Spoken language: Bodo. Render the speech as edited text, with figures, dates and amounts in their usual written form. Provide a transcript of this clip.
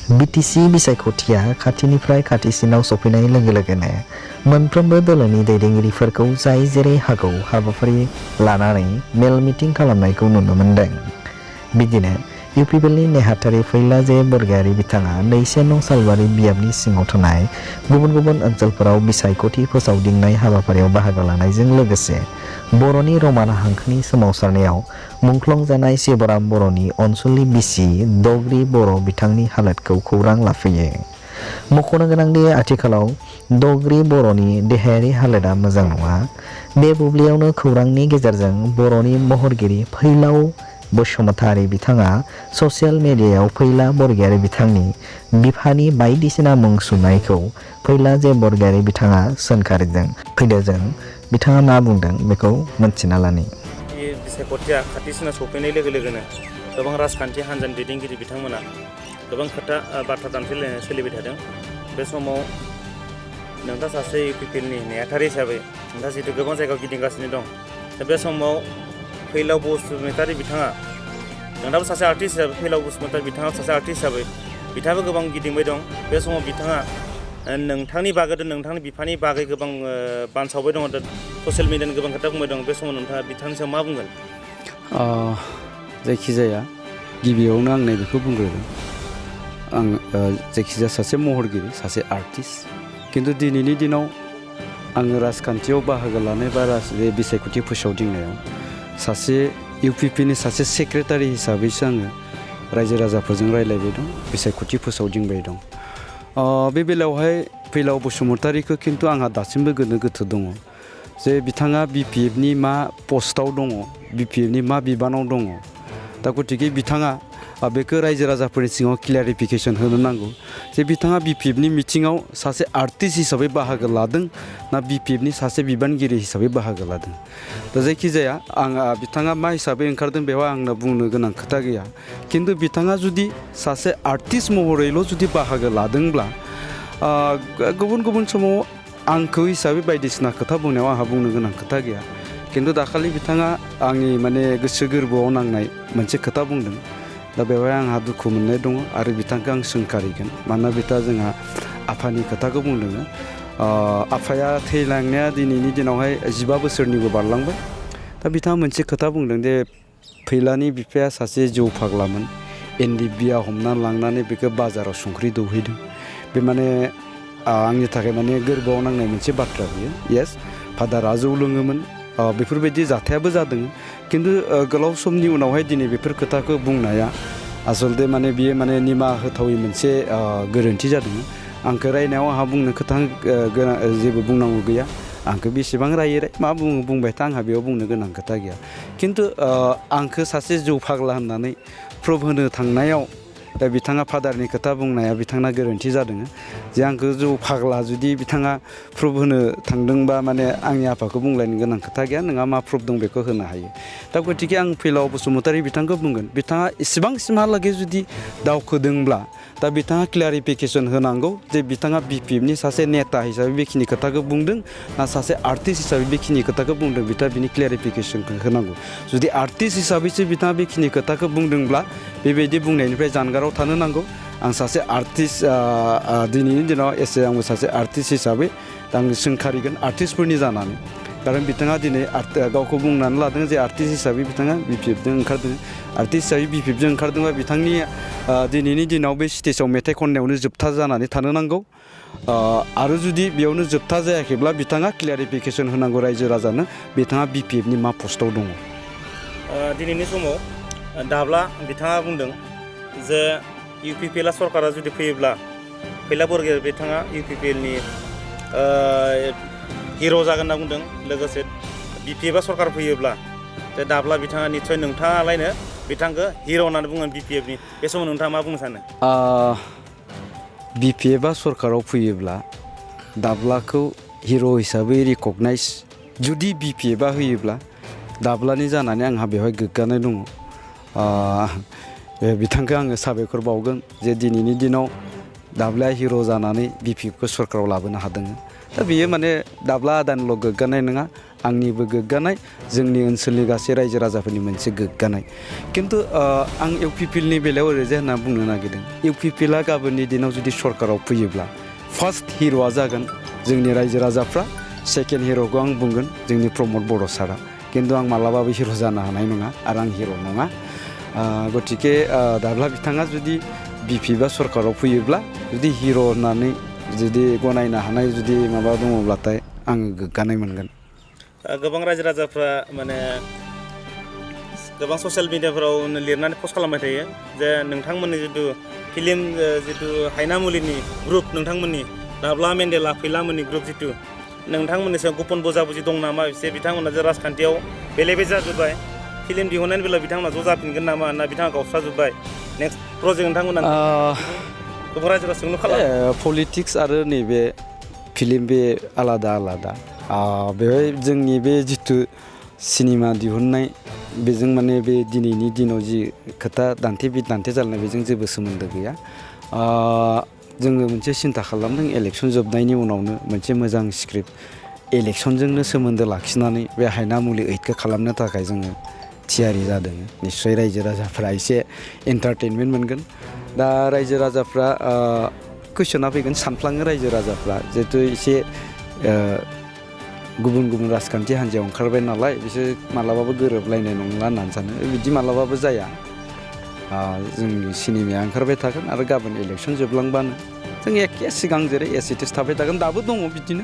बिटिसि बिसायख'थिया खाथिनिफ्राय खाथिसिनाव सफैनाय लोगो लोगोनो मोनफ्रोमबो दोलोनि दैदेनगिरिफोरखौ जाय जेरै हागौ हाबाफारि लानानै मेल मिटिं खालामनायखौ नुनो मोन्दों। बिदिनो इउपिपिएलनि नेहाथारि फैलाजे बरगयारि बिथाङा 2 सालबारि बियाबनि सिङाव थानाय गुबुन गुबुन ओनसोलफोराव बिसायख'थि फोसावदिंनाय हाबाफारियाव बाहागो लानायजों लोगोसे बर'नि रमान हांखोनि सोमावसारनायाव मुंख्लं जानाय शिवराम बर'नि अनसुलि बिसि दग्रि बर' बिथांनि हालोदखौ खौरां लाफैयो। मख'नो गोनांदि आथिखालाव दग्रि बर'नि देहायारि हालोदा मोजां नङा। बे बुब्लियावनो खौरांनि गेजेरजों बर'नि महरगिरि फैलाव बसुमतारी बिथाङा ससियेल मिडियायाव फैला बरगयारि बिथांनि बिफानि बायदिसिना मुं सुनायखौ फैलाजे बरगयारि बिथाङा सोंखारिदों। फैदो जों बिथाङा मा बुंदों बेखौ मोनथिना लानि। बिसायख'थिया खाथिसिनाव सफैनाय लोगो लोगोनो गोबां राजखान्थि हान्जानि दैदेनगिरि बिथांमोना गोबां खोथा बाथ्रा दान्थेलायनाय सोलिबाय थादों। बे समाव नोंथाङा सासे इउपिपिएलनि नेहाथारि हिसाबै नोंथाङा जिहेतु गोबां जायगायाव गिदिंगासिनो दं। दा बे समाव फैलाव बसुमतारी बिथाङा नोंथाङाबो सासे आर्टिस्ट हिसाबै फैलाव बसुमतारी बिथाङा सासे आर्टिस्ट हिसाबै बिथाङाबो गोबां गिदिंबाय दं। बे समाव बिथाङा नोंथांनि बागै नोंथांनि बिफानि बागै गोबां बानसावबाय दङ। ससियेल मिडियानि गोबां खोथा बुंबाय दं। बे समाव नोंथाङा बिथांनि सायाव मा बुंगोन? जायखिजाया गिबियावनो आं नैबेखौ बुंग्रोगोन। आं जायखिजाया सासे महरगिरि सासे आर्टिस्ट, खिन्थु दिनैनि दिनाव आङो राजखान्थियाव बाहागो लानाय बा बिसायख'थि फोसावदिंनायाव सासे इउपिपिनि सासे सेक्रेटारि हिसाबैसो आङो रायजो राजाफोरजों रायज्लायबाय दं, बिसायख'थि फोसावदिंबाय दं। बे बेलायावहाय फैलाव बसुमतारीखौ खिन्थु आंहा दासिमबो गोनो गोथो दङ जे बिथाङा बिपिएफनि मा पस्टआव दङ, बिपिएफनि मा बिबानाव दङ। दा गतिके बिथाङा बेखौ रायजो राजाफोरनि सिङाव क्लियारिफिकेसन होनो नांगौ जे बिथाङा बिपिएफनि मिटिङाव सासे आर्टिस्ट हिसाबै बाहागो लादों ना बिपिएफनि सासे बिबानगिरि हिसाबै बाहागो लादों। दा जायखिजाया बिथाङा मा हिसाबै ओंखारदों बेवहाय आंनो बुंनो गोनां खोथा गैया। खिन्थु बिथाङा जुदि सासे आर्टिस्ट महरैल' जुदि बाहागो लादोंब्ला गुबुन गुबुन समाव आंखौ हिसाबै बायदिसिना खोथा बुंनायाव आंहा बुंनो गोनां खोथा गैया। खिन्थु दाखालि बिथाङा आंनि गोसो गोरबोआव नांनाय मोनसे खोथा बुंदों। दा बेवहाय आंहा दुखु मोननाय दङ आरो बिथांखौ आं सोंखारिगोन। मानोना बिथाङा जोंहा आफानि खोथाखौ बुंदों। आफाया थैलांनाया दिनैनि दिनावहाय 15 बोसोरनिबो बारलांबाय। दा बिथाङा मोनसे खोथा बुंदों जे फैलानि बिफाया सासे जौ फाग्लामोन, एनडिबिया हमना लांनानै बेखौ बाजाराव संख्रि दौहैदों। बे आंनि थाखाय गोरबोआव नांनाय मोनसे बाथ्रा बियो। येस, फादारा जौ लोङोमोन, बेफोरबायदि जाथायाबो जादों। खिन्थु गोलाव समनि उनावहाय दिनै बेफोर खोथाखौ बुंनाया आसलते बियो निमाहा होथावै मोनसे गोरोन्थि जादों। आंखौ रायनायाव आंहा बुंनो खोथा जेबो बुंनांगौ गैया। आंखौ बेसेबां रायो मा बुंबाय था, आंहा बेयाव बुंनो गोनां खोथा गैया। खिन्थु आंखौ सासे जौ फाग्ला होननानै प्रुभ होनो थांनायाव दा बिथाङा फादारनि खोथा बुंनाया बिथांना गोरोन्थि जादों। जे आंखौ जौ फाग्ला जुदि बिथाङा प्रुभ होनो थांदोंबा आंनि आफाखौ बुंलायनो गोनां खोथा गैया। नोंहा मा प्रुभ दं बेखौ होनो हायो। दा गतिके आं फैलाव बसुमतारी बिथांखौ बुंगोन, बिथाङा इसेबांसिमहालागै जुदि दावखोदोंब्ला दा बिथाङा क्लियारिफिकेसन होनांगौ जे बिथाङा बिपिएफनि सासे नेता हिसाबै बेखिनि खोथाखौ बुंदों ना सासे आर्टिस्ट हिसाबै बेखिनि खोथाखौ बुंदों। बिथाङा बिनि क्लियारिफिकेसनखौ होनांगौ। जुदि आर्टिस्ट हिसाबैसो बिथाङा बेखिनि खोथाखौ बुंदोंब्ला बेबायदि बुंनायनिफ्राय जानगाराव थानो नांगौ। आं सासे आर्टिस्ट, दिनैनि दिनाव आंबो सासे आर्टिस्ट हिसाबै दा आं सोंखारिगोन आर्टिस्टफोरनि जानानै। खारन बिथाङा दिनै गावखौ बुंनानै लादों जे आर्टिस्ट हिसाबै बिथाङा बिपिएफजों ओंखारदों। आर्टिस्ट हिसाबै बिपिएफजों ओंखारदोंबा बिथांनि दिनैनि दिनाव बे स्टेजाव मेथाइ खननायावनो जोबथा जानानै थानो नांगौ। आरो जुदि बेयावनो जोबथा जायाखैब्ला बिथाङा क्लियारिफिकेसन होनांगौ रायजो राजानो बिथाङा बिपिएफनि मा पस्टआव दङ। दिनैनि समाव दाब्ला बिथाङा बुंदों जे इउपिपिएलआ सरकारा जुदि फैयोब्ला फैला बरगयारि बिथाङा इउपिपिएलनि हिर' जागोन होनना बुंदों। लोगोसे बिपिएफआ सरकार फैयोब्ला जे दाब्ला बिथाङा निस्सय नोंथाङालायनो बिथांखौ हिर' होननानै बुङो बिपिएफनि। बे समाव नोंथाङा मा बुंनो सानो? बिपिएफआ सरकाराव फैयोब्ला दाब्लाखौ हिर' हिसाबै रिकगनाइज जुदि बिपिएफआ होयोब्ला दाब्लानि जानानै आंहा बेवहाय गोग्गानाय दङ। बिथांखौ आङो साबायखर बावगोन जे दिनैनि दिनाव दाब्लाया हिर' जानानै बिपिएफखौ सरकाराव लाबोनो हादों। दा बेयो दाब्ला आदानिल' गोग्गानाय नङा, आंनिबो गोग्गानाय जोंनि ओनसोलनि गासै रायजो राजाफोरनि मोनसे गोग्गानाय खिन्थु आं इउपिपिएलनि बेलायाव ओरैजाय होनना बुंनो नागिरदों इउपिपिएलआ गाबोननि दिनाव जुदि सरकाराव फैयोब्ला फार्स्ट हिर'आ जागोन जोंनि रायजो राजाफ्रा सेकेन्ड हिर'खौ आं बुंगोन जोंनि प्रमद बर' सारा खिन्थु आं मालाबाबो हिर' जानो हानाय नङा आरो आं हिर' नङा गतिके दाब्ला बिथाङा जुदि बिपि बा सरकाराव फैयोब्ला जुदि हिर' होननानै जुदि गनायनो हानाय जुदि माबा दङब्लाथाय आं गोग्गानाय मोनगोन गोबां रायजो राजाफ्रा माने गोबां ससियेल मिडियाफोराव लिरनानै पस्ट खालामबाय थायो जे नोंथांमोननि जितु फिल्म जितु हायनामुलिनि ग्रुप नोंथांमोननि दाब्ला मेन्डेला फैलामोननि ग्रुप जितु नोंथांमोननि सायाव गुबुन बुजाबुजि दं नामा एसे बिथांमोना जे राजखान्थियाव बेले बेजे जाजोब्बाय फिल्म दिहुननायनि बेलायाव बिथांमोना ज' जाफिनगोन नामा ना बिथाङा गावस्राजोब्बाय नेक्स्ट प्रजेक्ट नोंथांमोना गोबां रायजो राजा सोंलु खालामो पलिटिक्स आरो नैबे फिल्म बे आलादा आलादा बेवहाय जोंनि बे जिथु सिनेमा दिहुननाय बेजों माने बे दिनैनि दिनाव जि खोथा दान्थे बिदान्थे जालायनाय बेजों जेबो सोमोन्दो गैया जोङो मोनसे सिन्था खालामदों इलेक्सन जोबनायनि उनावनो मोनसे मोजां स्क्रिप्ट इलेक्सनजोंनो सोमोन्दो लाखिनानै बे हायनामुलि 8खौ खालामनो थाखाय जोङो थियारि जादों निस्सय रायजो राजाफ्रा एसे एन्टारटेनमेन्ट मोनगोन दा रायजो राजाफ्रा कुइसना फैगोन सानफ्लाङो रायजो राजाफ्रा जिहेतु एसे गुबुन गुबुन राजखान्थि हान्जायाव ओंखारबाय नालाय बिसोर मालाबाबो गोरोबलायनाय नंला होननानै सानो बिदि मालाबाबो जाया जोंनि सिनेमाया ओंखारबाय थागोन आरो गाबोन इलेक्सन जोबलांबानो जों एखे सिगां जेरै एसिटिस थाबाय थागोन दाबो दङ बिदिनो